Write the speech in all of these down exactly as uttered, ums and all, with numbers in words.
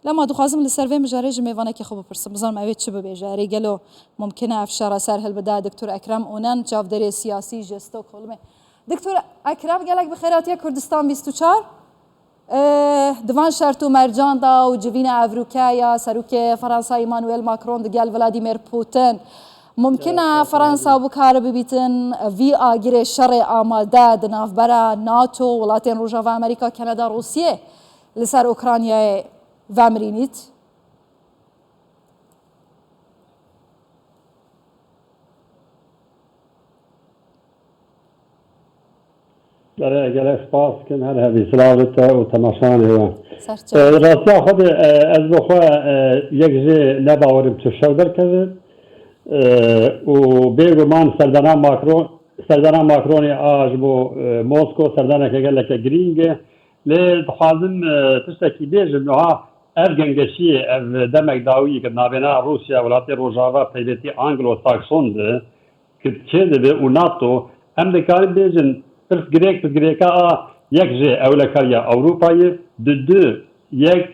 Lema dixwazim li ser vê mijarê ji mêvanekî xwe bipirsim, bizanim ew ê çi bibêje. Erê gelo mumkin e ev şera ser hilbide? Doktor Ekrem Onen, çavdêrê siyasî ji Stockholmê. Doktor Ekrem, gelek bi xêr hatiye Kurdistan bîst û çar. Eh, di van şert û mercan de û civîna evrûke ya Serokê Fransa Emmanuel Macron digel Vladimir Putin, mumkin e Fransa bikare bibîtin vî agirê şerê amade di navbera NATO, welatên Rojava Amerîka, Kanada, Rûsiyê li ser Ukraynayê vemirînît? Gelek, gelek spas dikim her hebî silavê te û temaşanê we. Serçe. E, rastiya xwe de, e, ez bi xwe, e, yek jê nebawerim tu şew derkeve. E, û bêguman serdana Macron, serdana Macronê a ji bo, e, Mosko serdaneke geleke girîng e. Lê dixwazim, e, tiştekî bêjim, niha ev gengeşiyê, ev demek dawiyê ke navêna Rûsya, welatê Rojava, peyvêtî Anglo-Sakson de, ki çê dibe û NATO, em dikarin bêjin, pirsgirêk, pirsgirêka a yek jê ewlekariya Ewropayê, di du, yek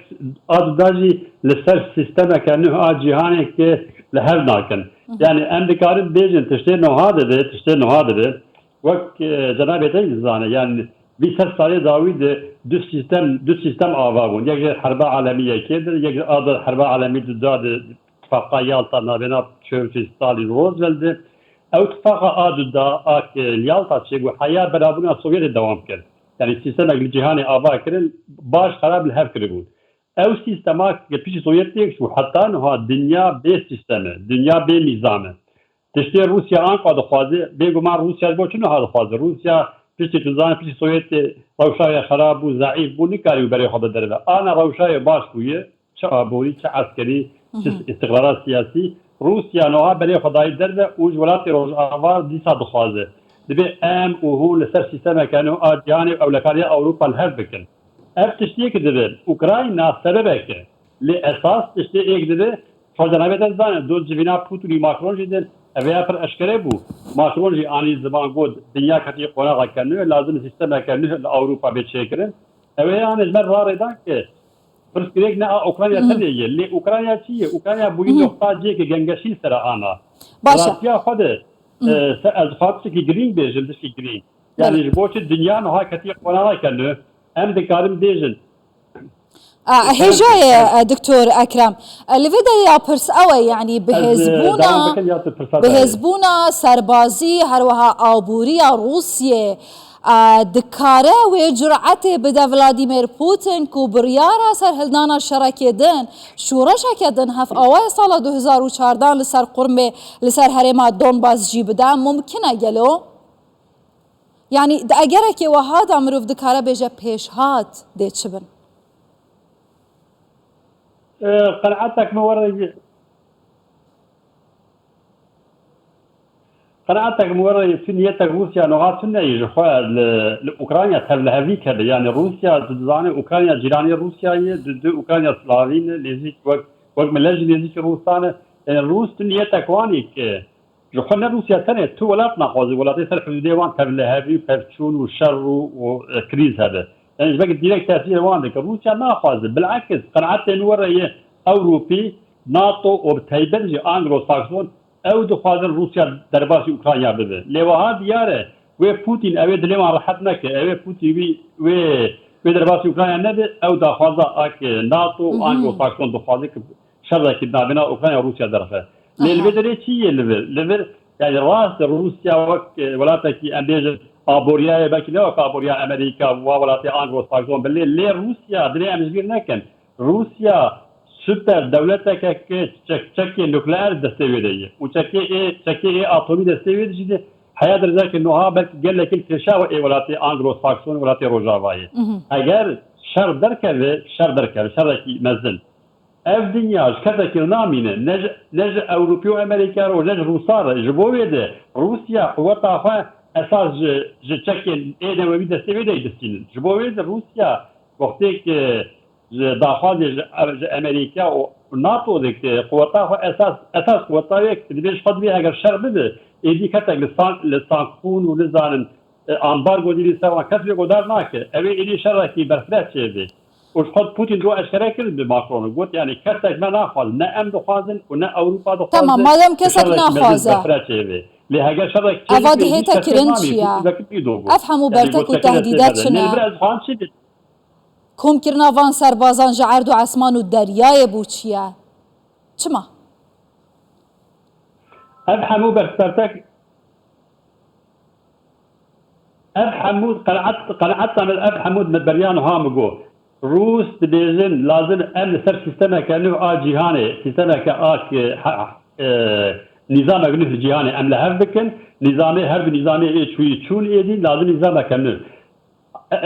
a duda jî li ser sîstemeke nuh a cîhanê ki li hev nakin. Yani em dikarin bêjin, tiştê nuha dibe, tiştê nuha dibe, wek, e, cenabê te jî dizane, yani vî sed salê dawî de du sîstem, du sîstem ava bûn. Yek ji herba alemî yekê de, yek ji a da herba alemî duda de, tifaqa Yalta navêna Churchill, Stalin, Roosevelt de. Ew tifaqa a duda a ke li Yalta çêbû, heya berabûna Sovyetê dewam kir. Yani sîstemek li cîhanê ava kirin, baş xerab li hev kiribûn. Ew sîstema ke piştî Sovyetê çû heta niha dinya bê sîstem e, dinya bê nîzam e. Tiştê Rûsya anka dixwaze, bêguman Rûsya ji bo çi niha dixwaze? Rûsya piştî, tu zanî, piştî Sovyetê rewşa wê xerab bû, zeîf bû, nikarîbû berê xwe bide derve. Ana rewşa wê baş bûye, çi aborî, çi eskerî, çi Hı hı. îstiqrara siyasî. Rûsya niha berê xwe dayî derve û ji welatê Rojava dîsa dixwaze. Dibê em û hûn li ser sîstemeke nû a cîhanê û ewlekariya Ewropa li hev bikin. Ev tiştiyê ki dibe, Ukrayna sebebek e. Lê esas tiştê êk dibe, xwe cenabê te dizane, dost civîna Putin û Macron jî din, ev ya pir eşkere bû. Macron jî anî ziman, got, dinya ketî qonaxeke nû, lazim e sîstemeke nû li Ewropa bê çêkirin. Ew ê anê ji me rarêdan ki pirsgirêk ne a Ukrayna Hı. tenê ye. Lê Ukrayna çi ye? Ukrayna bûyî Hı. noqta cihê gengeşî li ser ana. Baş e. Rastiya xwe de, Hı. e, se-, ez dixwazim tiştekî girîng bêjim, tiştekî girîng. Yani Belê. ji bo çi dinya niha ketî qonaxeke nû, em dikarin bêjin. A, hêja ye, e, Doktor Ekrem. E, li vê derê ya pirs ew e, yanî bi Ez, e, hêzbûna, dewam bikim ya tu pirsa bi te ye. hêzbûna serbazî, her wiha aboriya Rûsiyê, e, dikare wê curetê bide Vladimir Putin ku biryara serhildana şerekê din, şoreşeke din hevawaya sala du hezar û çardeh li ser Qurmê, li ser herêma Donbas jî bide? Mumkin e gelo? Yanî di egerekê wiha de mirov dikare bêje pêşhat dê çi bin? E, qenaetek min were ye, qenaetek min were ye, tu niyetek Rûsya niha tune ye ji xwe li, li Ukrayna tevlihevî keve. Yani Rûsya, tu dizanî Ukrayna cîranê Rûsya ye, di, di Ukrayna Slavî ne, nêzîk wek, wek millet jî nêzîkî Rûsan e. Yani Rûs tu niyetek wan ê ki Ji xwe ne Rûsya tenê tu welat naxwaze, welatê ser hidûdê wan tevlihevî, pevçûn û şer û, û, e, krîz hebe. Yani ji belkî direkt tesîrê wan dike. Rûsya naxwaze. Bilekis, qenaetê min were yê Ewropî, NATO û bi taybet jî Anglo-Sakson, ew dixwazin Rûsya derbasî Ukrayna bibe. Lê wiha diyar e, wê Putin ew ê dilê wan rehet neke. Ew ê Putin wî, wê, wê derbasî Ukrayna nebe, ew daxwaza a ke NATO û Mhm. Anglo-Sakson dixwaze ki şerekî navbêna Ukrayna û Rûsya derxe. Lê li Aha. vê derê çi yê li vir? Li vir, yani rast e Rûsya wek, e, welatekî em bêjin aboriyayê, belkî ne wek aboriya Amerîka, wa welatê Anglo-Sakson be lê, lê Rûsya, dilê em ji bîr nekin. Rûsya super dewleteke ke çek-, çekê nukleer destê wê de ye. Û çekê ê, çekê ê atomî destê wê de jî de heya dereceke nuha belkî gelekî kêşa ê welatê Anglo-Sakson, welatê Rojavayê. Mhm. Eger şer derkeve, şer derkeve, şerekî mezin. Ev dinya ji kesekî re namîne, ne ji, ne ji Ewropî û Amerîka re û ne ji Rûsa re. Ji bo wê de Rûsya quweta xwe esas ji, ji çekên ê newewî destê wê de distînin. Ji bo wê de Rûsya wextê ki ji daxwazê ji, ji Amerîka û NATO dike, quweta xwe esas, esas quweta wê dibê ji xwe dibê eger şer bibe, êdî kesek li san-, li sankûn û nizanin, e, ambargo dî li ser wan kes wê godar nake. Ew ê êdî şerekî berfireh çêbe. Û ji xwe Putin do eşkere kir bi Macron, got, yani, kesek me naxwazin, ne em dixwazin û ne Ewropa dixwazin. Tamam, madem kesek naxwaze, befre çêbe. Lê heger şerek çêbe, eva dihête kirin çi ye? Ev hemû bertek û tehdîdet çi ne? Komkirina van serbazan ji erd û esman û deryayê bû çi ye? Çima? Ev hemû bertek, ev hemû qenaet, qenaeta min, ev hemû me beriya niha min got. Rûs dibêjin, lazim em li ser sîstemeke nû a cîhanê, sîstemeke a ki, ha, e, nîzamek nû li cîhanê em li hev bikin. Nîzamê, her du nîzamê ê çûyî çûn êdî, lazim nîzameke nû.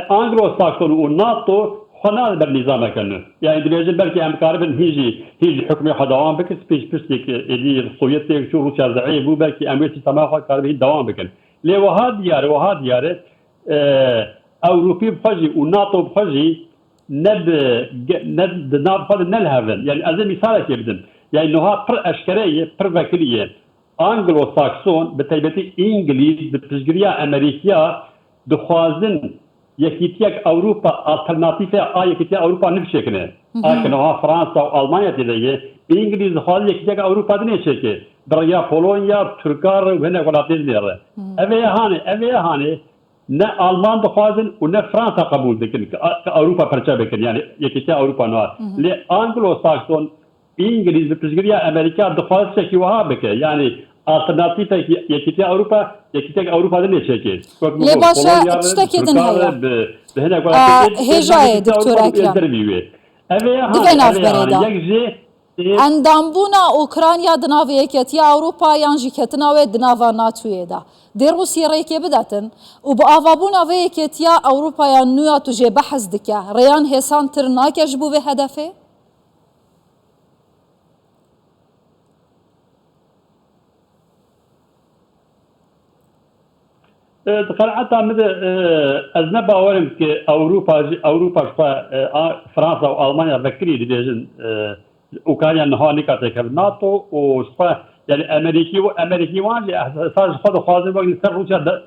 Anglo-Sakson û NATO xwe nade ber nîzameke nû. Yani dibêjin belkî em karibin hîn jî, hîn jî hukmê xwe dewam bikin, pişt, piştî êdî Sovyet têk çû, Rûsya zeîf bû, belkî em wê sîstema xwe karibin hîn dewam bikin. Lê wiha diyar e, wiha diyar e, e, Ewropî bi xwe jî û NATO bi xwe jî ne bi, ne di nav xwe de ne li hev in. Yani ez ê mîsalekê bidim. Yani niha pir eşkere ye, pir vekirî ye. Anglo-Sakson, bi taybetî Îngilîz, bi piştgiriya Amerîkiya dixwazin Yekîtiyek Ewropa, alternatîfeya a Yekîtiya Ewropa nû çêkine. Hı hı. A ki niha Fransa û Almanya tê de ye, Îngilîz dixwazin Yekîtiyeka Ewropa dinê çêke. Bi rêya Polonya, Tirka re û hinek welatê dinê re. Hı. Ev ê hanê, ev ê hanê ne Alman dixwazin û ne Fransa qebûl dikin ki, ki Ewropa parçe bikin, yani Yekîtiya Ewropa niha. Hı hı. Lê Anglo-Sakson, Îngilîz bi piştgiriya Amerîka dixwaze tiştekî wiha bike. Yani alternatîfekî Yekîtiya Ewropa, Yekîtiyek Ewropa dinê çêke. Wek min got, Polonya re, bi Tirka re, bi, bi hinek welatê, hêjayê Doktor Ekrem. Ev ê han, ev ê han, yek jê, e, endambûna Ukrayna di nav Yeketiya Ewropa yan jî ketina wê di nava NATOyê de. Dê Rûsiyê rêkê bidetin û bi avabûna vê Yeketiya Ewropa ya nû ya tu jê behs dike, rêyan hêsantir nake ji bo vê hedefê? E, di qenaeta min de, e, ez ne bawer im ki Ewropa jî, Ewropa ji xwe, e, a, Fransa û Almanya vekirî dibêjin, e, Ukrayna niha nikate keve NATO û ji xwe, yani Amerîkî û Amerîkî wan jî esas ji xwe dixwazin wek li ser Rûsya de,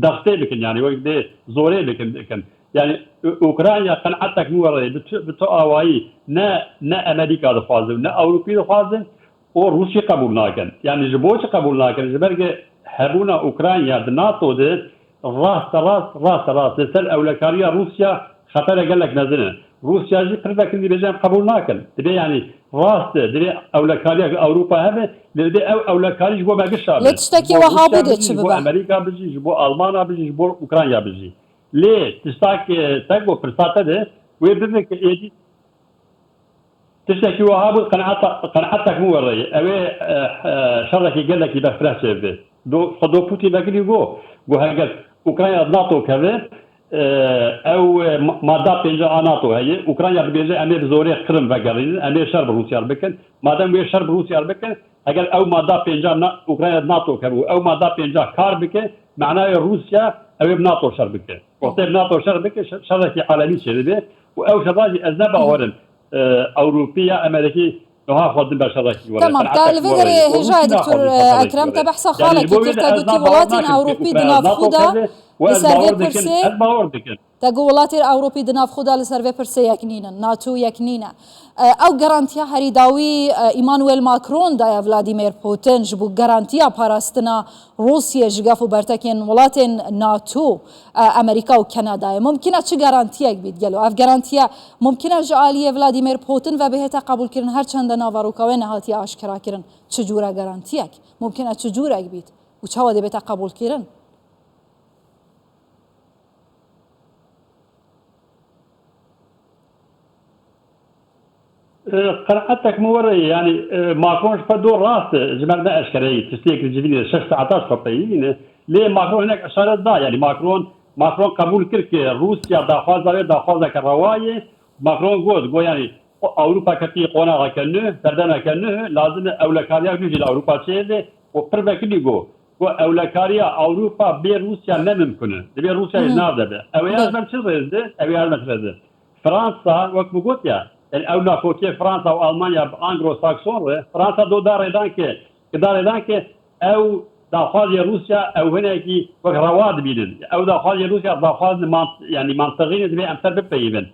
dextê bikin, yani wek dê zorê bikin, bikin. Yani Û-, Ukrayna qenaetek min were bi tu, bi tu awayî ne, ne Amerîka dixwaze û ne Ewropî dixwaze û Rûsî qebûl nakin. Yani ji bo çi qebûl nakin? Ji ber ke hebûna Ukrayna di NATO de raste rast, raste rast li ser ewlekariya Rûsya xetere gelek mezin e. Rûsya jî pir vekirî dibêje em qebûl nakin. Dibê yani rast e, dibê ewlekariya Ewropa hebe, lê dibê ew ewlekarî ji bo me gişa be. Lê tiştekî wiha bû dê çi bibe? Ji bo Amerîka bijî, ji bo Almana bijî, ji bo Ukrayna bijî. Lê tiştak, e, te ku pirsa te de wê bibike êdî tiştekî wiha bû, qenaeta, qenaetek min were ye. Ew ê, e, e, şerekî gelekî berfireh çêbibe. Do, xwe do Pûtîn vekirî got, got heger Ukrayna NATO keve, e, ew, e, ma-, madda pênca a NATO heye. Ukrayna dibêje em ê bi zorê Qrim vegerînin, em ê şer bi Rûsya re bikin. Madem wê şer bi Rûsya re bikin, heger ew madda pênca na-, Ukrayna NATO keve û ew madda pênca kar bike, manayê Rûsya ew ê bi NATO şer bike. Wextê bi NATO şer bike, şe-, şerekî alemî çêdibe û ew şera jî ez ne bawer im, e, Ewropî ya Amerîkî niha xwe din ber şerekî were. Tamam, te li vê derê hêjayê Doktor Ekrem, te behsa xalekî kir, te got ki welatên Ewropî di nav xwe de li ser vê pirsê. Ez bawer dikim. Te got welatên Ewropî di nav xwe de li ser vê pirsê yek nînin, NATO yek nîne. E, ew garantiya herî dawî, e, Emmanuel Macron daye Vladimir Putin ji bo garantiya parastina Rûsiyê ji gef û bertekên welatên NATO, e, Amerîka û Kanadayê. Mumkin e çi garantiyek bît gelo? Ev garantiye mumkin e ji aliyê Vladimir Putin ve bihête qebûlkirin, her çende naveroka wê nehatiye aşkerakirin. Çi cûre garantiyek? Mumkin e çi cûrek bît? Û çawa dê bête qebûlkirin? E, qenaetek min were ye, yani, e, Macron ji xwe do rast e, ji me ne eşkere ye, tiştê yek li civînê şeş saeta ji xwe peyivîne. Lê Macron hinek işaret da, yani Macron, Macron qebûl kir ki Rûsya daxwaza wê daxwazeke rewa ye. Macron got, got yani, Ewropa ketî qonaxeke nû, serdemeke nû, lazim e ewlekariya nû jî li Ewropa çêbe û pir vekirî got, got ewlekariya Ewropa bê Rûsya ne mimkun e. Dibê Rûsya jî nav de be. Ew ê ya ji me çi rêz de? Ew ê ya ji me çi rêz de? Fransa, wek min got ya, yani ew nakokiye Fransa û Almanya bi Anglo-Sakson re, Fransa do da rêdan ke, ki da rêdan ke ew daxwazê Rûsya ew hinekî wek rewa dibînin. Ew daxwazê Rûsya daxwaz man-, yani mantiqî ne, dibê em ser bipeyivin.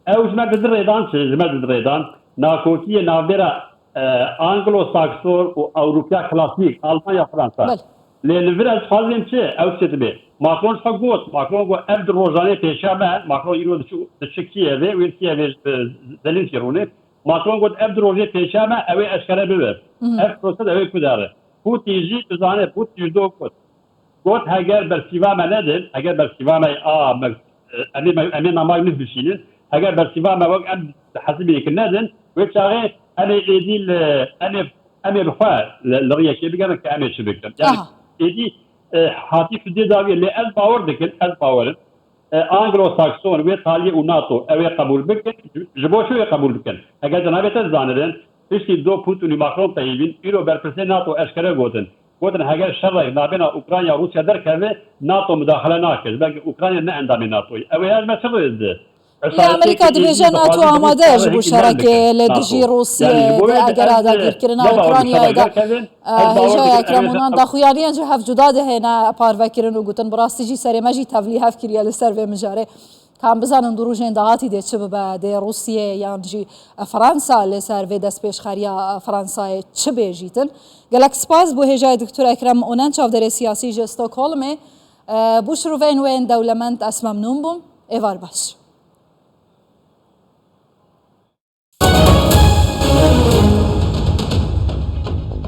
Ew ji me didin rêdan çi? Ji me didin rêdan nakokiyê navbera e, Anglo-Sakson û Ewropiya klasîk, Almanya, Fransa. Belê. Lê li vir ez dixwazim çi? Ew çi dibe? Macron xwe got, Macron got, ev di rojanê pêşiya me, Macron îro diçi, diçi Kiyevê, wê Kiyevê, e, Zelensky rûnê. Macron got, ev di rojê pêşiya me, ew ê eşkere bibe. Ev proses ew ê ku dere. Putin jî dizane, Putin ji do got. Got, heger bersîva me nedin, heger bersîva me a me, em ê, em ê nama nû bişînin, heger bersîva me wek em hesibê ki nedin, wê çaxê em ê êdî li, em ê, em ê bi xwe li, li riyekê bigerin ki em ê çi bikin. Yani Aha. êdî, e, hatî tu dê dawiye, lê ez bawer dikin, ez bawerim. E, Anglo-Sakson wê taliyê û nato ew ê qebûl bikin, ji bo çi wê qebûl bikin? Heger cenabê te zanirin, piştî do Putin û Macron peyivîn, îro berpirsê nato eşkere gotin. Gotin, heger şerek nabêna Ukrayna û Rûsya derkeve, nato mudaxele nake. Ji ber ku Ukrayna ne endamê natoyê. Ew ê ji me çi rê dide? Lê Amerîka dibêje nato amade ye ji bo şerekê li dijî Rûsiyê de, eger a dagîrkirina Ukraynayê de, e, hêjayek remonan daxuyaniyan ji hev cuda dihêne parvekirin û gotin, bi rastî jî serê me jî tevlî hev kiriye li ser vê mijarê. Ka em bizanin di rojên dahatî de çi bibe, dê Rûsiyê yan jî Fransa li ser vê destpêşxeriya Fransayê çi bêjîtin. Gelek spas bo hêjayê Doktor Ekrem Onen, çavdêrê siyasî ji Stockholmê. E, bo şiroveyên wê yên dewlemend ez memnûn bûm. Êvar baş.